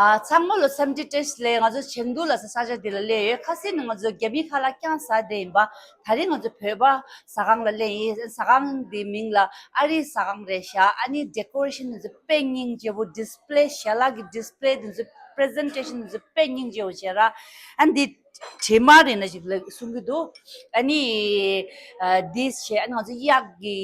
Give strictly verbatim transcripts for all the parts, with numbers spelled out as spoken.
ཨ། ཚང་མ་ལ་འཚམས་འདྲི་བཀྲ་ཤིས་བདེ་ལེགས། ང་ཚོ་ཆེན་དུ་ལ་ས་ས་ཆ་འདི་ལ་སླེབས་ཡོད། ཁ་སང་ནི་ང་ཚོ་རྒྱ་མི་ཁ་ལག་རྐྱང་ཟ་བསྡད་ཡིན་པ། ད་རིང་ང་ཚོ་བོད་པ་ཟ་ཁང་ལ་སླེབས་ཡིན། ཟ་ཁང་འདི་མིང་ལ་ཨ་རིའི་ཟ་ཁང་རེད་ཤག་ཨ་ནི་ཌེ་ཀོ་རེ་ཤན་འདི་ཚོ་དཔེ་སྙིང་རྗེ་པོ། ཌིས་པེ་ལེ། ཞལ་ལག་གི་ཌིས་པེ་ལེ་འདི་ཚོ། པི་རི་ཛེན་ཊེ་ཤན་འདི་ཚོ་དཔེ་སྙིང་རྗེ་པོ་བྱས་ར། ཨ་ནི་འདི་བྲིས་མ་རེད་ན་ཞིག་ལ་གསུང་གི་འདུག་ཨ་ནི་ཨ་འདི་བྱས། ཨ་ནི་ང་ཚོ་གཡག་གི་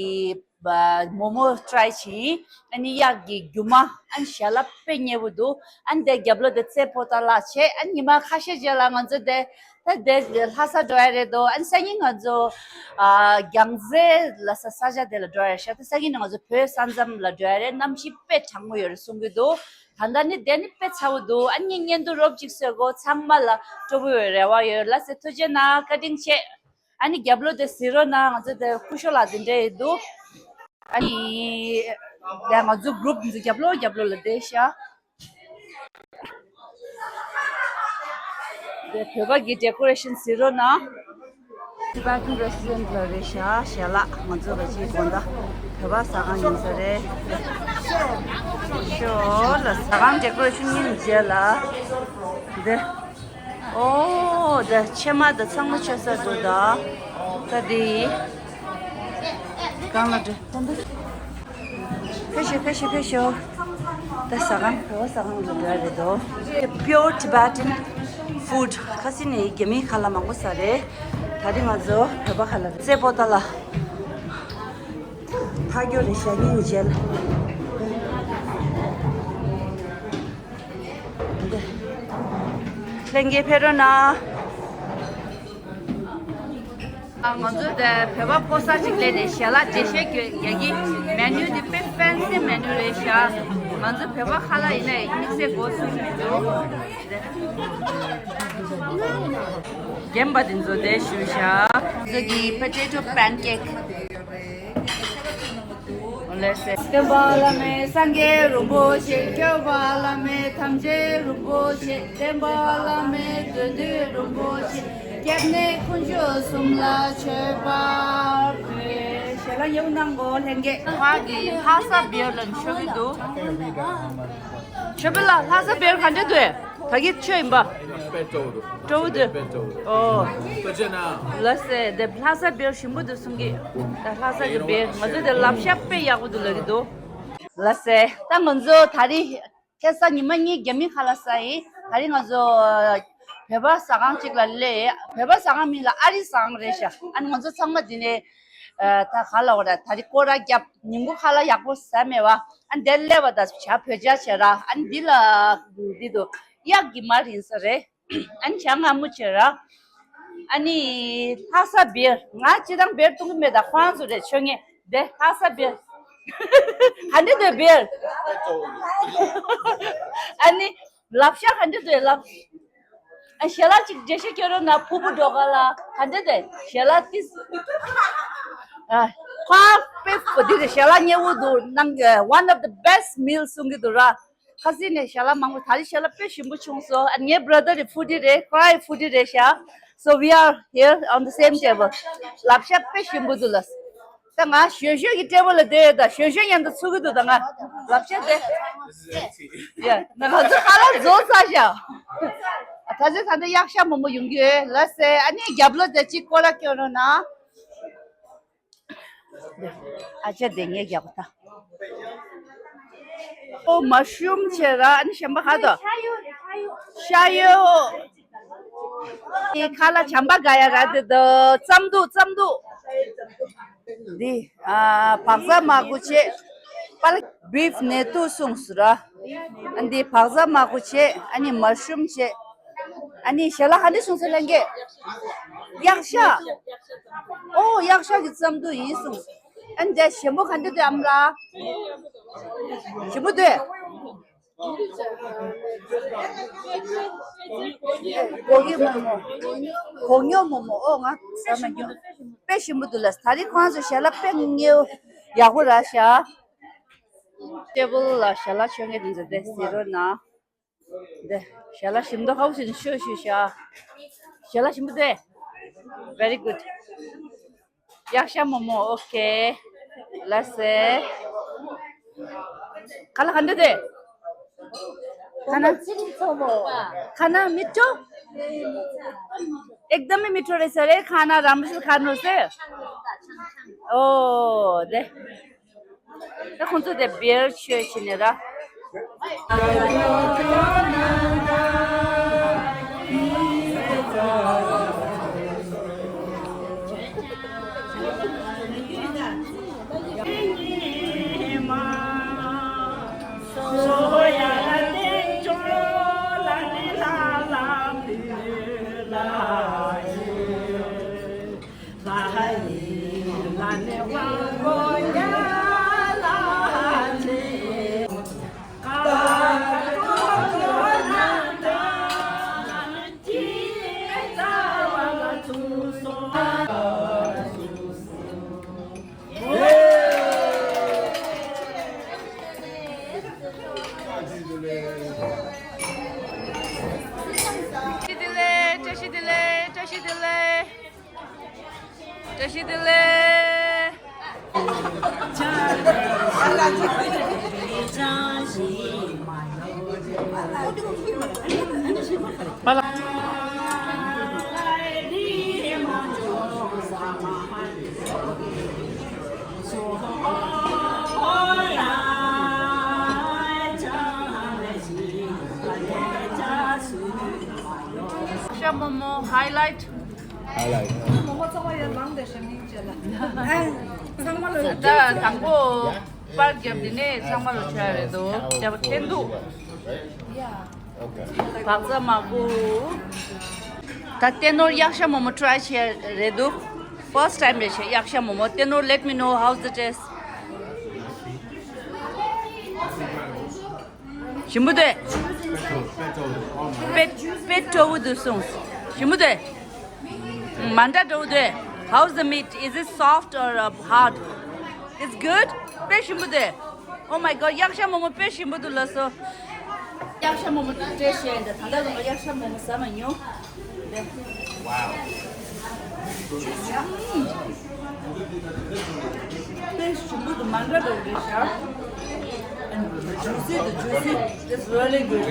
མོ་མོ་ཊ་རའི་བྱས། ཨ་ནི་གཡག་གི་རྒྱུ་མ། ཨ་ནི་ཞལ་ལག་དཔེ་མཉེས་པོ་འདུག་ཨ་ནི་དེ་རྒྱབ་ལོགས་དེ་རྩེ་པོ་ཏ་ལ་བྱས། ཨ་ནི་ཉི་མ་ཁ་ཤས་རྗེས་ལ་ང་ཚོ་དེ་ད་དེ་ལྷ་ས་འགྲོ་ཡ་རེད་འདུག་ཨ་ནི་སང་ཉིན་ང་ཚོ་ཨ་རྒྱལ་རྩེ་ལ་ས་ས་ཆ་དེ་ལ་འགྲོ་ཡ་ཤག་ད་སང་ཉིན་ང་ཚོ་བོད་ས་མཚམས་ལ་འགྲོ་ཡ་རེད། གནམ་གཤིས་དཔེ་གྲང་མོ་ཡོད་རེད་གསུང་གི་འདུག་ད་ལྟ་ནི་དེ་ནི་དཔེ་ཚ་བོ་འདུག་ཨ་ནི་བརྙན་ཐུང་རོབ་ཅིག་བཟོ་དགོས། ཚང་མ་ལ་སྤྲོ་པོ་ཡོད་རེ་བ་ཡོད། ལགས་སེ། ཐུགས་རྗེ་གནང་། བཀའ་དྲིན་ཆེ། ཨ་ནི་རྒྱབ་ལོགས་དེ་གཟིགས་རོགས་གནང་། ང་ཚོ་དེ་སྐུ་ཞབས་ལགས་དེ་འདྲ་ཡོད་འདུག་ཨ་ནི་དེ་ང་ཚོ་གུ་རུབ་འདི་རྒྱབ་ལོགས་རྒྱབ་ལོགས་ལ་བསྡད་ཤག་དེ་བོད་པ་གི་ཌེ་ཀོ་རེ་ཤན་གཟིགས་རོགས་གནང་། ཊི་བེ་ཊན་རེ་སི་ཊོ་རན་ཊ་ལ་རེད་ཤག་ཞལ་ལག་ང་ཚོ་ག་ཅིག་དགོང་དག་བོད་པ་ཟ་ཁང་ཡིན་ས་རེད། ཤོ་ལ་ཟ་ཁང་ཌེ་ཀོ་རེ་ཤན་ཡིན་རྗེས་ལ་དེ། ཨོ། ད་ཕྱེ་མ་དང་ཚང་མ་མཆོད་ས་འདུག་ད་ད་དེ་གང་ལ་འགྲོ། ཕེབས་ཤོག་ཕེབས་ཤོག་ཕེབས་ཤོག་ད་ཟ་ཁང་བོད་པ་ཟ་ཁང་ལ་འགྲོ་རེད་དོ། Pure Tibetan food། ཁ་སང་ནས་རྒྱ་མིའི་ཁ་ལག་མང་པོ་ཟ་རེད། ད་རིང་ང་ཚོ་བོད་པ་ཁ་ལག་རེད། རྩེ་པོ་ཏ་ལ། ཕ་གི་རེད་ཤག་སྙིང་རྗེ་ལ། ལྷན་རྒྱས་ཕེབས་རོགས་གནང་། ང་ཚོ་དེ་བོད་པ་ཕོ་གསར་ཅིག་སླེབས་ནས་ཞལ་ལག་འགྲེལ་བཤད་རྒྱག་གི། མེ་ནུ་དེ་དཔེ་ཕེན་སི་མེ་ནུ་རེད་ཤག་ང་ཚོ་བོད་པ་ཁ་ལག་ཡིན་ན་དམིགས་བསལ་དགོས་གསུངས་ཀྱི་འདུག་རྒན་པ་དེ་ཚོ་དེ་ཞུ་ཤག་ང་ཚོ་གི་པོ་ཏེ་ཊོ་པན་ཀེག་ལགས་སེ། སྟོན་པ་བླ་མེད་སངས་རྒྱས་རིན་པོ་ཆེ། སྐྱོབ་པ་བླ་མེད་དམ་ཆོས་རིན་པོ་ཆེ། བསྟན་པ་བླ་མེད་དོན་འདུས་རིན་པོ་ཆེ། སྐྱབས་གནས་དཀོན་མཆོག་གསུམ་ལ་མཆོད་པར་ཕུལ། ཞལ་ལག་ཡོང་གནང་གོ་ལྷན་རྒྱས། ཕ་གི་ལྷ་ས་བེར་ལ་མཆོད་ཀྱི་འདུག་མཆོད་པ་ལ་ལྷ་ས་བེར་ག་འདྲ་འདུག་ད་གི་ཆོས་ཡིན་པ། དཔེ་སྤྲོ་བོ་འདུག་སྤྲོ་བོ་འདུག་དཔེ་སྤྲོ་བོ་འདུག་ཨོ། ཐུགས་རྗེ་གནང་། ལགས་སེ། དེ་ལྷ་ས་བེར་ཞིམ་པོ་འདུག་གསུང་གི། ད་ལྷ་ས་གི་བེར་ང་ཚོ་དེ་ལབ་ཤ་དཔེ་ཡག་པོ་འདུག་ལབ་ཀྱི་འདུག་ལགས་སེ། ད་ང་ཚོ་ད་རིང་ཁ་སང་ཉི་མ་གཉིས་རྒྱ་མི་ཁ་ལག་ཟ་ཡིན། ད་རིང་ང་ཚོ་བོད་པ་ཟ་ཁང་གཅིག་ལ་སླེབས། བོད་པ་ཟ་ཁང་མིང་ལ་ཨ་རི་ཟ་ཁང་རེད་ཤག་ཨ་ནི་ང་ཚོ་ཚང་མ་འདི་ནས་ཨ་ད་ག་ལབ་དགོས་རེད། ད་རིང་སྐོར་ར་བརྒྱབ། ཉིན་གུང་ཁ་ལག་ཡག་པོ་ཟ་མེད་པ། ཨ་འདིར་སླེབས་པ་དང་ཇ་བོད་ཇ་བྱས་ར། ཨ་འདི་ལ་འདི་འདུག་གཡག་གི་མར་ཡིན་ས་རེད། ཨ་ནི་ཇ་མངར་མོ་བྱས་ར། ཨ་ནི་ལྷ་ས་བེར། ང་སྤྱིར་བཏང་བེར་འཐུང་གི་མེད། ད་ཁོ་རང་ཚོ་རེད་མཆོད་མཁན་དེ། ལྷ་ས་བེར། ག་འདྲ་འདུག་བེར། ཨ་ནི་ལབ་ཤ་ག་འདྲ་འདུག་ལབ། ཨ་ཞལ་ལག་ཅིག་འགྲེལ་བཤད་སྐྱོན་རོགས་གནང་། ཕུར་བུ་སྒྲོལ་དཀར་ལགས། ག་འདྲ་འདུག་ཞལ་ལག་ཏིས། ཨ་ཁོ་དཔེ་འདི་རེད། ཞལ་ལག་མཉེས་པོ་འདུག་གནང་གི། One of the best meal གསུང་གི་འདུག་ར། ཁ་སང་ནས་ཞལ་ལག་མང་པོ། ད་རེས་ཞལ་ལག་དཔེ་ཞིམ་པོ་བྱུང་སོང་། ཨ་ངའི་བྷ་ར་དར་རི་ཕུ་ཌི་རེད། ཁོ་རང་ཡང་ཕུ་ཌི་རེད་ཤག So we are here on the same table. ལབ་ཤ་དཔེ་ཞིམ་པོ་འདུག་ལགས། ད་ང་ཞོད་ཞོད་ཀྱི་ཊེ་བལ་ལ་བསྡད་ཡོད། ད་ཞོད་ཞོད་མཉམ་དུ་ཚུགས་ཀྱི་འདུག་ད་ང་ལབ་ཤ་དེ། ཡ་ང་ཚོ་ཁ་ལག་རྫོགས་ཚར་ཤག་ད་ཚོད་ད་ལྟ་གཡག་ཤ་མང་པོ་ཡོང་གི་ཡོད་ལགས་སེ། ཨ་ནི་རྒྱབ་ལོགས་དེ་གཅིག་སྐོར་ར་སྐྱོན་རོགས་གནང་། ཨ་ཅག་དེ་ངས་རྒྱག་པ་ད། ཨོ་མ་ཤུམ་བྱས་ར། ཨ་ནི་གཞན་པ་ག་དོ། ཤ་ཡོད། ཤ་ཡོད། ཨེ་ཁ་ལག་བྱམས་པ་དགའ་ཡ་ར་དེ་དོ། རྩམ་དུག་རྩམ་དུག་འདི་ཨ་བག་ཚ་མ་གུ་བྱས། པ་ལ་བིབ་ནེ་ཏུ་གསུངས་སུ་ར། ཨ་འདི་བག་ཚ་མ་གུ་བྱས། ཨ་ནི་མ་ཤུམ་བྱས། ཨ་ནི་ཞལ་ལག་ག་འདྲ་བྱུང་སོང་ལྷན་རྒྱས། གཡག་ཤ། ཨོ་གཡག་ཤ་གི་རྩམ་དུག་ཡིན་གསུངས། ཨ་ནི་དེ་ཞིམ་པོ་ག་འདྲ་འདུག་ཨ་མ་ལགས། ཞིམ་པོ་འདུག་གོ་གི་མོག་མོག་གོ་སྨྱོ་མོག་མོག་ཨོ་ང་ཟ་མ་མྱོང་། དཔེ་ཞིམ་པོ་འདུག་ལགས། ད་རིང་ཁོང་ཚོ་ཞལ་ལག་དཔེ་མཉེས་ཡག་པོ་རག་ཤག་ཊེ་བལ་ལ་ཞལ་ལག་མཆོད་མཁན་དེ་ཚོ་དེ་གཟིགས་རོགས་གནང་། འདི་ཞལ་ལག་ཞིམ་མདོག་ཁ་པོ་ཞིག་ཤོད་ཤོད་ཤག་ཞལ་ལག་ཞིམ་པོ་འདུག Very good. གཡག་ཤ་མོག་མོག་ཨོ་ཁེ། ལགས་སེ། ཁ་ལག་ག་འདྲ་འདུག खाना खाना मिठो? एकदमै मिठो रहेछ अरे खाना, राम्रो छ, खानुहोस् है। ओ दे। ད་ཁོང་ཚོ་དེ་བེར་ཆོས་བྱེད་ནས་ར། བཀྲ་ཤིས་བདེ་ལེགས། བཀྲ་ཤིས་བདེ་ལེགས། བཀྲ་ཤིས་བདེ་ལེགས། ཤ་མོག་མོག་highlight། ཧ་ལས། མོག་མོག་ཚང་མ་ཡར་ལངས་ཏེ་ཞབས་སྙིང་རྗེ་ལ། ཨ། ཚང་མ་ལ་ད་དང་པོ་པར་རྒྱབ་དེ་ནས་ཚང་མ་ལ་ཆོ་ཡ་རེད་འདུག་རྒྱབ་འཐེན་འདུག་བག་ཚ་མ་གོ། ད་ཏེ་ནོར་གཡག་ཤ་མོག་མོག་try བྱས་རེད་འདུག First time རེད་ཤག་གཡག་ཤ་མོག་མོག་ཏེ་ནོར། Let me know how's the taste. ཞིམ་པོ་འདུག་དཔེ་དཔེ་སྤྲོ་བོ་འདུག་གསུངས། ཞིམ་པོ་འདུག་མ་འདྲ་འདྲ་བོ་འདུག How's the meat? Is it soft or uh, hard? It's good. དཔེ་ཞིམ་པོ་འདུག Oh my god, གཡག་ཤ་མོག་མོག་དཔེ་ཞིམ་པོ་འདུག་ལགས་སོ། གཡག་ཤ་མོག་མོག་ཏྲེ་ཤེ་ཡིན་ད། ད་ལྟ་ང་གཡག་ཤ་མོག་མོག་ཟ་མ་མྱོང་། དཔེ་ཞིམ་པོ་འདུག་མ་འདྲ་འདྲ་བོ་རེད་ཤག And juicy, the juicy is really good.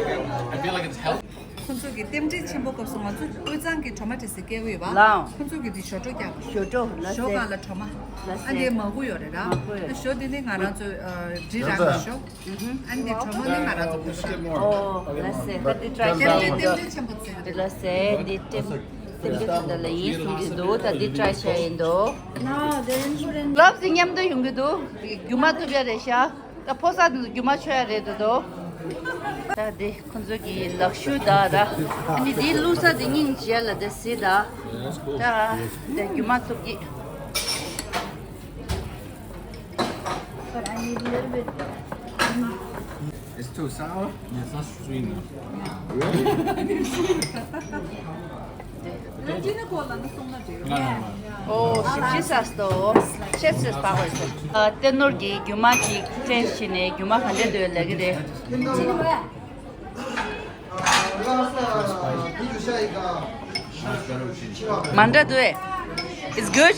I feel like it's healthy. ཁོང་ཚོ་གི་རྟེན་འབྲེལ་ཆེན་པོ་སྐབས་སུ་ང་ཚོ་དབུས་གཙང་གི་གྲོ་མ་འབྲས་སིལ་སྐྱེལ་གི་ཡོད་པ། ལའོ། ཁོང་ཚོ་གི་དེ་ཞོ་དྲོ་རྒྱག་ཞོ་དྲོ་ལ་ཞོ་སེ། ག་ལ་གྲོ་མ། ལ་ཨ་སེ། འདི་མ་གུ་ཡོད་རེད་ར། མ་གུ་ཡོད། ཞོ་འདི་ནི་ང་རང་ཚོ་ཨ་འབྲི་རག་གི་ཞོ། ཨ་འདི་གྲོ་མ་ནི་ང་རང་ཚོ་གི་ཞོ། ཨོ་ལ་སེ། ད་འདི་try རྟེན་འབྲེལ་རྟེན་འབྲེལ་ཆེན་པོ་བྱས་ཡོད་རེད། ལ་སེ། འདི་རྟེན་རྟེན་འབྲེལ་དེ་འདྲ་ལ་ཡིན་གསུང་གི་འདུག་ད་འདི་try བྱས་ཡིན་འདུག Gloves མཉམ་དུ་ཡོང་གི་འདུག་རྒྱུ་མ་ཐུབ་ཡ་རེད་ཤག་ད་ཕོ་གསར་དེ་ཚོ་རྒྱུ་མ་མཆོད་ཡ་རེད་འདུག་དོ། ད་དེ་ཁོ་ཚོ་གི་ལག་ཤུ་ད་ར། ཨ་ནི་དེའི་བླུགས་ས་དེ་སྙིང་རྗེ་ལ་དེ་སི་ད། ད་དེ་རྒྱུ་མ་ཐུབ་ཀྱི། But I need a little bit. It's too sour? Yes, that's sweet enough. ཨོ་ཞིབ་ཞིབ་ས་སྟོ། ཤེས་ཤེས་པ་ཧོ་ཤེས། ཨ་ཏེ་ནོར་གྱི་རྒྱུ་མ་ཅིག་ཊེ་སི་ཊི་བྱས་ནས་རྒྱུ་མ་ག་འདྲ་འདུག་ལབ་ཀྱི་རེད། མ་འདྲ་འདུག་ཨེ། It's good.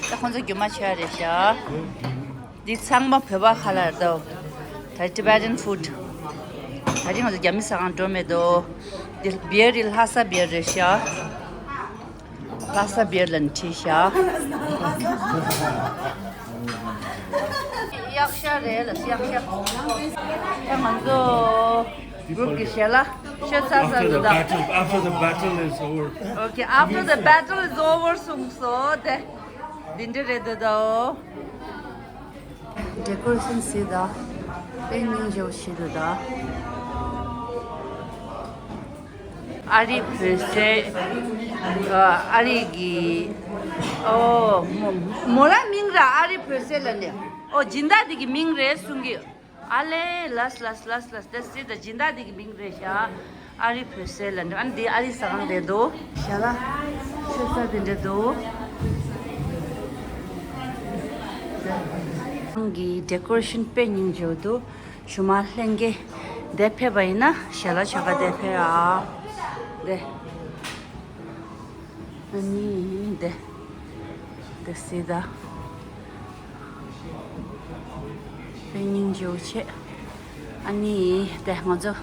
ད་ཁོང་ཚོ་རྒྱུ་མ་ཆོ་ཡ་རེད་ཤག་འདི་ཚང་མ་བོད་པ་ཁ་ལ་རེད་དོ། ད་Tibetan food། ད་རིང་ང་ཚོ་རྒྱ་མི་ཟ་ཁང་འགྲོ་མེད་དོ། འདི་བི་ཡར་རི་ལྷ་ས་བི་ཡར་རེད་ཤག་ལྷ་ས་བི་ཡར་ལ་ནི་བྲིས་ཤག་གཡག་ཤ་རེད་ལ་གཡག་ཤ། ད་ང་ཚོ་གུར་གྱི་ཞལ་ལག་ཤོད་ཚར་ཚར་འདུག་ད། After the battle, after the battle is over. Okay, after the battle is over གསུངས་སོ་དེ། འདི་འདྲ་རེད་འདུག་ད། ཌེ་ཀོ་རེ་ཤན་སི་ད། དཔེ་སྙིང་རྗེ་པོ་ཞིག་འདུག་ད། ཨ་རིའི་བོད་ཟས། ཨ་རིའི་གི། ཨོ། མོ་མོ་རང་མིང་ར་ཨ་རིའི་བོད་ཟས་ལ་ནི། ཨོ་སྦྱིན་བདག་འདི་གི་མིང་རེད་གསུང་གི། ཨ་ལེ་ལས་ལས་ལས་ལས་དེ་སི་ད་སྦྱིན་བདག་འདི་གི་མིང་རེད་ཤག་ཨ་རིའི་བོད་ཟས་ལ་འགྲོ། ཨ་ནི་འདི་ཨ་རིའི་ཟ་ཁང་རེད་འདུག་ཞལ་ལག་ཤོད་ས་དེ་འདྲ་འདུག་ཁོང་གི་ཌེ་ཀོ་རེ་ཤན་དཔེ་སྙིང་རྗེ་པོ་འདུག་ཞུ་མ་ལྷན་རྒྱས་འདིར་ཕེབས་པ་ཡིན་ན་ཞལ་ལག་མཆོད་ག་འདིར་ཕེབས་ཨ། འདི། ཨ་ནི་འདི། འདི་སི་ད། དཔེ་སྙིང་རྗེ་པོ་བྱས། ཨ་ནི་དེ་ང་ཚོ་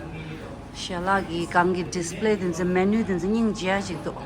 ཞལ་ལག་གི་སྒང་གི་ཌིས་པི་ལེ་དེ་ཚོ་མེ་ནུ་དེ་ཚོ་སྙིང་རྗེ་ཡ་ཅིག་འདུག